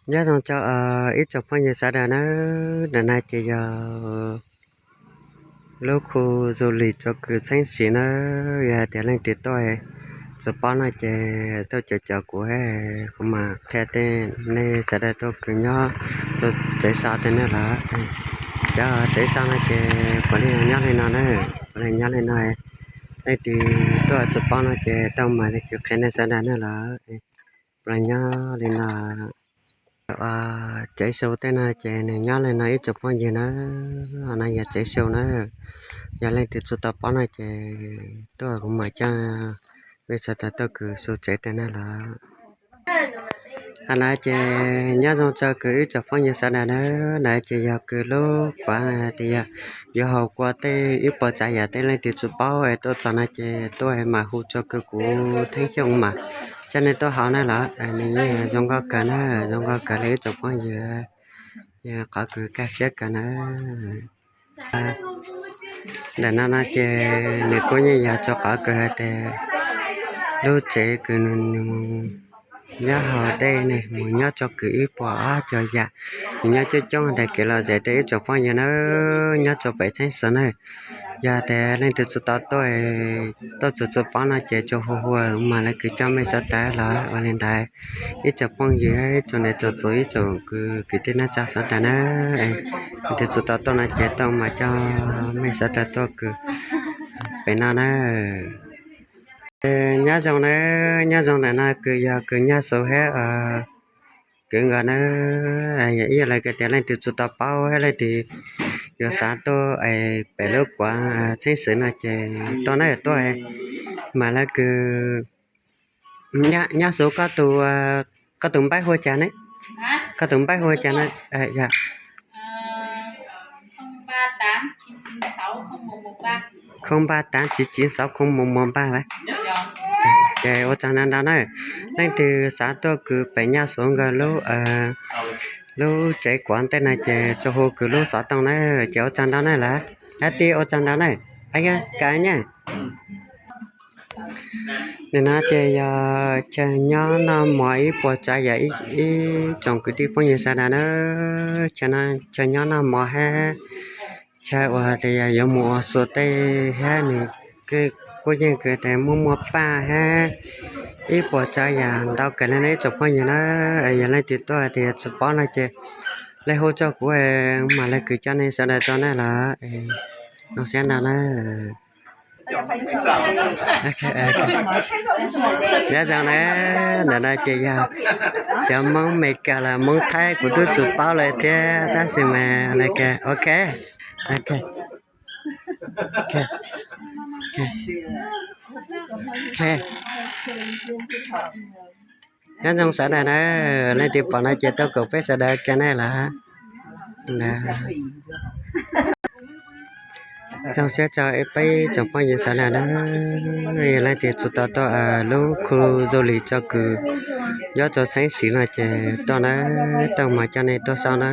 Nyob zoo rau ib tsoom phooj ywg sawv daws nawb, ntawm no ces yog lub khu du lịch rau kws txheeb sim nawb. Yog hais tias leej twg tuaj tsis paub no ces tuaj caum caum kuv, kuv mam qhia tej nej sawv daws tuaj kws nyob rau tsev so tej na lawm. Cov tsev so no ces puav leej nyob li no na, puav leej nyob li no. Leej twg tuaj tsis paub no ces tau mam li kws qhia nej sawv daws na lawm. Puav leej nyob li no. Tsev su tej no ces nws nyob li no ib tsoom phooj ywg na. No yog tsev su na. Yog leej twg tsis tau paub no ces tuaj kuv mam coj nej sawv daws tuaj kws su tsev tej na lawm. Hais no ces nyob zoo rau kws ib tsoom phooj ywg sawv daws na. No ces yog kws lub kuav tias yog, yuav haus kua tej ib puas tsav yam tej, leej twg tsis paub es tuaj txog no ces tuaj mam hu rau kws kuv Theeb Xyooj mam coj nej tuaj haus na lawm. Nws yeej zoo nkauj kawg na, zoo nkauj kawg li ib tsoom phooj ywg, yog qhov kws kaj siab kawg na. Ntawm no no ces nws kuj yeej yog rau qhov kws hais tias lub tsev kws nws mus nyob haus dej ne, mus nyob rau kws ib puas ob cov yam, nws nyob coob coob ntawm kev lom zem tej ib tsoom phooj ywg na, nyob rau pem txheeb xwm na. Yog tias leej twg tsis tau tuaj, tuaj tsis tau paub no ces tsuas hu hu mam li kws coj mej sawv daws los ua li ntawd. Ib tsoom phooj ywg, ib tsoom niam tsoom txiv, ib tsoom kwv tij neej tsa sawv daws na, leej twg tsis tau tuaj no ces tuaj mam coj mej sawv daws tuaj kws pem no na. Nyob zoo na, nyob zoo ntawm no kws yog kws nyaj xu hab kws nkaus na. Yog ib yam li kws tias leej twg tsis tau paub hab leej twg yuav xav tuaj pem lub kuav txheeb xwm no ces tuaj na, tuaj mam li kws nyaj xu. Koj tus npawb hu ua cas ne? Koj tus npawb hu ua cas na? Yog không ba tám chín chín sáu không một một ba. Ces ua tsaug ntau ntau na. Leej twg xav tuaj kws pem nyaj xu nkaus lub, lub tsev kuav ntej no ces tsuas hu kws lub xov tooj na. Ces ua tsaug ntau na lawm. Hab tij ua tsaug ntau na. Ka nyaj. Nim no ces yog chaw nyob noj mov ib puas tsav yam ib tsoom kwv tij phooj ywg sawv daws na. Chaw nyob noj mov hab chaw uas tias yuav mus ua xu tej hab nws kuj yeej kws tias muaj muaj paj hab ib puas tsav yam ntau kawg li na ib tsoom phooj ywg na. Yog leej twg tuaj tias tsis paub no ces leej hu rau kuv mam li kws coj nej sawv daws tuaj na lawm. Zoo siab ntau na. Nyob zoo na, ntawm no ces yog cov Hmoob Meskas los Hmoob Thaib kuv twb tsis paub lawm thiab tab sis mas ok, ok. Nyob zoo sawv daws na, leej twg pom no ces tuaj koom peb sawv daws ka na lawm. Zoo siab rau peb tsoom phooj ywg sawv daws na, leej twg tsis tau tuaj lub khu du lịch rau kws nyob rau txheeb sim no ces tuaj na, tuaj mas coj nej tuaj saib na.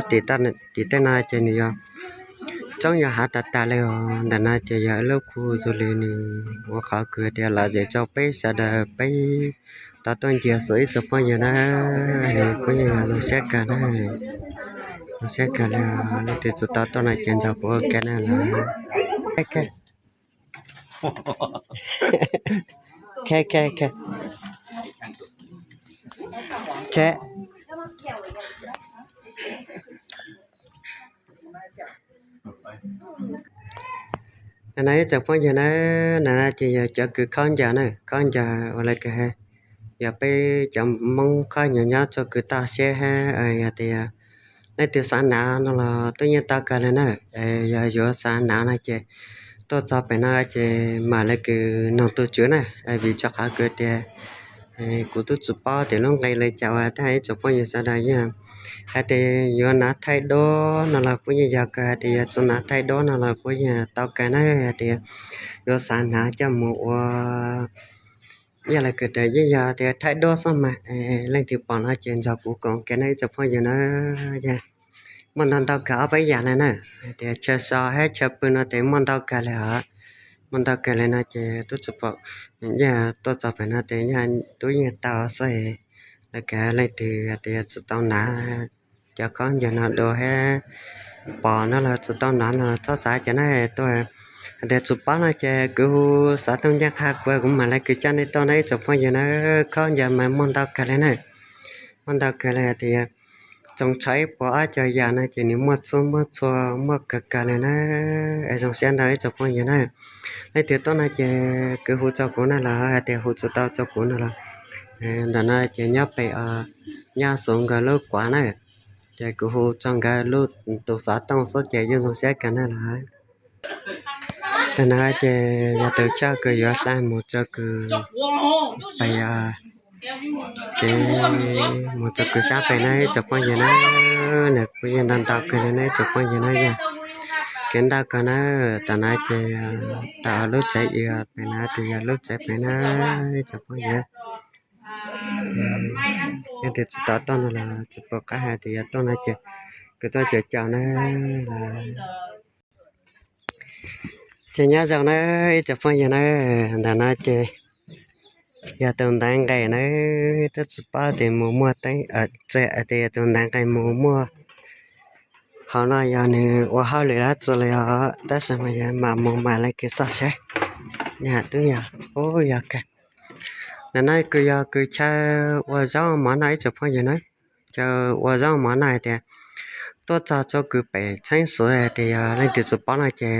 Tim tej no ces nws yog roob yog hav tas tas li os. Ntawm no ces yog lub khu du lịch nws ua qhov kws tias lom zem rau peb sawv daws peb tau tuaj ncig xu ib tsoom phooj ywg na. Nws kuj yeej yog zoo siab kawg na, zoo siab kawg li. Leej twg tsis tau tuaj no ces nrog kuv ua ke na lawm. No ib tsoom phooj ywg na, no ces yog cov kws khaub ncaws na, khaub ncaws ua li kws yog peb cov Hmoob khaub ncaws nyob rau kws toj siab hab yog tias leej twg xav hnav no los twb yeej tau kawg li na. Yog yuav xav hnav no ces tuaj txog pem no ces mam li kws noog tus tswv na, vim rau qhov kws tias kuv twb tsis paub tias lub nqe li cas ua tab ib tsoom phooj ywg sawv daws yeej hais tias yuav hnav thaij duab no los kuj yeej yog kawg, hais tias yuav tsis hnav thaij duab no los kuj yeej tau kawg na, hais tias yuav xav hnav coj mus ua yog li kws tias yeej yog tias thaij duab xwb mas. Leej twg pom no ces nrog kuv koom kev na ib tsoom phooj ywg na. Muaj ntau ntau kawg ob peb yam li na, hais tias chaw so hab chaw pw no ces muaj ntau kawg li os. Muaj ntau kawg li no ces twb tsis pom, yeej tuaj txog pem no ces yeej twb yeej tau xwb. Leej twg hais tias tsis tau hnav cov khaub ncaws no dua thiab pom no los tsis tau hnav no txhob xav cas na tuaj. Hais tias tsis paub no ces kwv hu xov tooj ncaj qha kuv, kuv mam li kwv coj nej tuaj na ib tsoom phooj ywg na. Khaub ncaws mas muaj ntau kawg li na, muaj ntau kawg li hais tias tsoos tsho ib puas ob cov yam no ces nws muaj txhua muaj txhua muaj kawg kawg li na. Es zoo siab ntau ib tsoom phooj ywg na. Leej twg tuaj no ces kwv hu rau kuv na los hais tias hu tsis tau rau kuv no los ntawm no ces nyob pem Nyaj Xuv nkawd lub kuav na, ces kuv hu rau nkawd lub tus xov tooj xwb ces yeej zoo siab kawg na los. Ntawm no ces yog tus choj kws yuav hla mus rau kws pem kev mus rau kws sab pem na ib tsoom phooj ywg na. Nws kuj yeej ntau ntau kawg li na ib tsoom phooj ywg na yog kev ntau kawg na. Tam no ces tau lub tsev uas pem no ces yog lub tsev pem na ib tsoom phooj ywg. Leej twg tsis tau tuaj no los tsis pom qab hais tias yog tuaj no ces kwv tuaj caum caum na los. Ces nyob zoo na ib tsoom phooj ywg na, ntawm no ces yog tus ntaiv nqes na, twb tsis paub tias mus muaj teeb, tsis hais tias yog tus ntaiv nqes mus muaj hauv no yog nws ua hauj lwm dab tsi li os, tab sis mas yog mam mus mam li kws xauj saib. Yog twb yog, ub yog kawg. Ntawm no kws yog kws chaw ua zaub mov noj ib tsoom phooj ywg na. Chaw ua zaub mov noj hais tias tuaj txog txoj kws pem txheeb xwb hais tias yog leej twg tsis paub no ces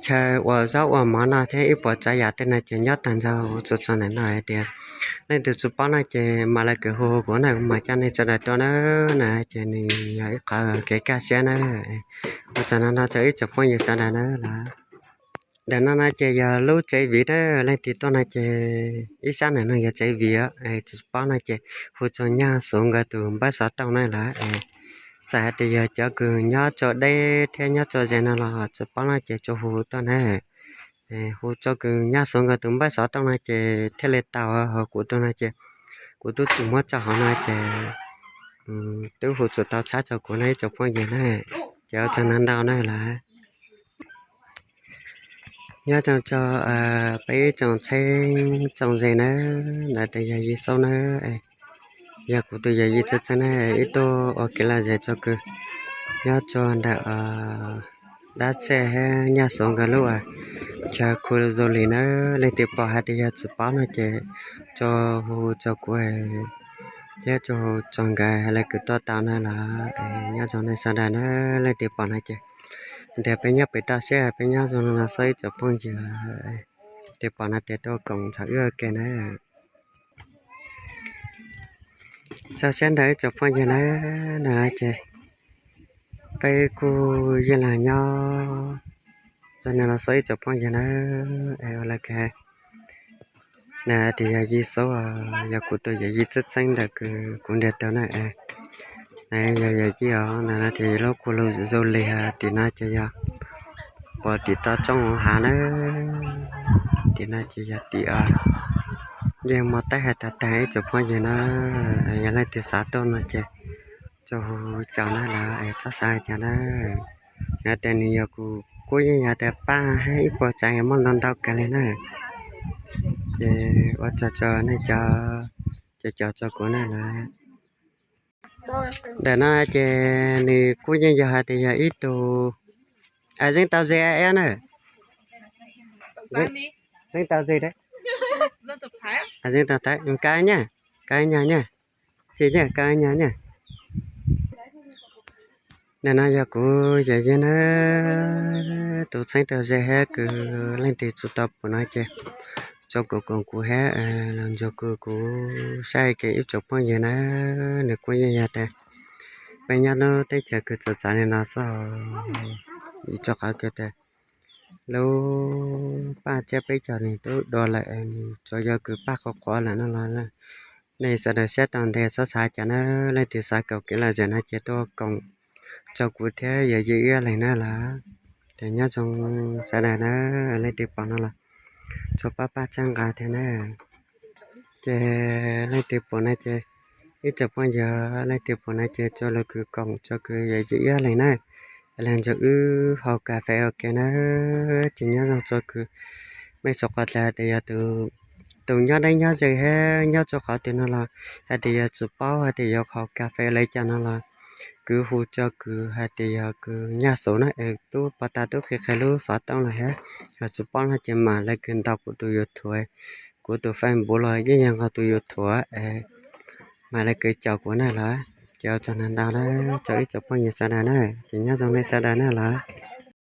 chaw ua zaub ua mov noj thiab ib puas tsav yam tej no ces nyob tag nrho txog txog ntawm no hais tias leej twg tsis paub no ces mam li kws hu kuv na, kuv mam coj nej sawv daws tuaj na. Na ces nws yog ib qhov kev kaj siab na, ua tsaug no no rau ib tsoom phooj ywg sawv daws na los. Ntawm no no ces yog lub tsev viv na, leej twg tuaj no ces ib sab ntawm no yog tsev viv, tsis paub no ces hu rau Nyaj Xuv nkawd tus npawb xov tooj na lawm. Txawm hais tias yog cov kws nyob tsau deb thiab nyob tsau ze no los tsis paub no ces tsuas hu tuaj na. Hu rau kws Nyaj Xuv nkawd tus npawb xov tooj no ces thiaj li tau, ho kuv tus no ces kuv twb tsis muab tso hauv no ces twb hu tsis tau tshab rau kuv no ib tsoom phooj ywg na. Ces ua tsaug ntau ntau na lawm. Nyob zoo rau peb ib tsoom txheeb tsoom ze na, lawv tias yog Yig Xauj na, yog kuv tus yawm yij txheeb txheeb na, ib tug ua kev lom zem rau kws nyob rau ntawm Dab Txhiaj thiab Nyaj Xuv nkawd lub chaw khu du lig na. Leej twg pom hais tias yog tsis paub no ces tsuas hu rau kuv thiab tsuas hu rau nkawd hais lawv kws tuaj tau na los. Nyob zoo nej sawv daws na, leej twg pom no ces tias peb nyob pem toj siab peb nyob zoo no xwb ib tsoom phooj ywg, leej twg pom no ces tuaj koom nrog wb ua ke na. Tso siab ntawm ib tsoom phooj ywg na, na ces peb kuj yeej los nyob zoo no xwb ib tsoom phooj ywg na. Ua lawv kws na tias yog Yig Xauj, yog kuv tus yawm yij txheeb txheeb ntawm kws kuv nrhiav tau na. Yog yawm yij os, na tias yog lub khu du lig tim no ces yog pom tim toj roob hav na. Tim no ces yog tim yeej muaj teeb hais tag tag ib tsoom phooj ywg na. Yog leej twg xav tuaj no ces tsuas hu caum na los txhob xav cas na. Yog tias nws yog kuv kuj yeej yog tias paj thiab ib puas tsav muaj ntau ntau kawg li na. Ces ua tsaug rau nej cov caum caum rau kuv na los. Ntawm no ces nws kuj yeej yog hais tias yog ib tug, zeeb tau ze na. Zeeb tau ze, zeeb tau tau, ka nyaj, ka nyaj nyaj, tsis nyaj ka nyaj nyaj. Ntawm no yog kuv yawm yij na, tus txheeb tau ze thiab kws leej twg tsis tau pom no ces tso kuv koom kuv thiab los nrog kuv, kuv saib kev ib tsoom phooj ywg na. Nws kuj yeej yog tias peb nyob lub teb chaws kws txawv txav li no xwb, vim rau qhov kws tias lub paj tsiab peb caug nws twb dua lawm, nws tsuas yog kws paj qhuav qhuav lawm no los nej sawv daws siab tau ntev txhob xav cas na. Leej twg xav koom kev lom zem no ces tuaj koom rau kuv thiab yawm yij ib leeg na los. Ces nyob zoo sawv daws na, leej twg pom no los tsuas pab pab txhawb nqa thiab na. Ces leej twg pom no ces ib tsoom phooj ywg, leej twg pom no ces tsuas los kws koom rau kws yawm yij ib leeg na. Leej nrog wb haus kas fes ua ke na. Ces nyob zoo rau kws mej saum qhov dlaws tias yog tus tus nyob deb nyob ze thiab nyob rau qhov twg no los hais tias yog tsis paub hais tias yuav haus kas fes li cas no los kuv hu rau kuv hais tias yog kuv nyaj xub na es tub pov tas tub qhia qhia lub xov tooj los thiab, yog tsis paub no ces mam li kws ntaus kuv tus YouTube, kuv tus Facebook los yeej yog nkaus tus YouTube es mam li kws caum kuv na los. Ces ua tsaug ntau ntau na rau ib tsoom phooj ywg sawv daws na, ces nyob zoo nej sawv daws na los.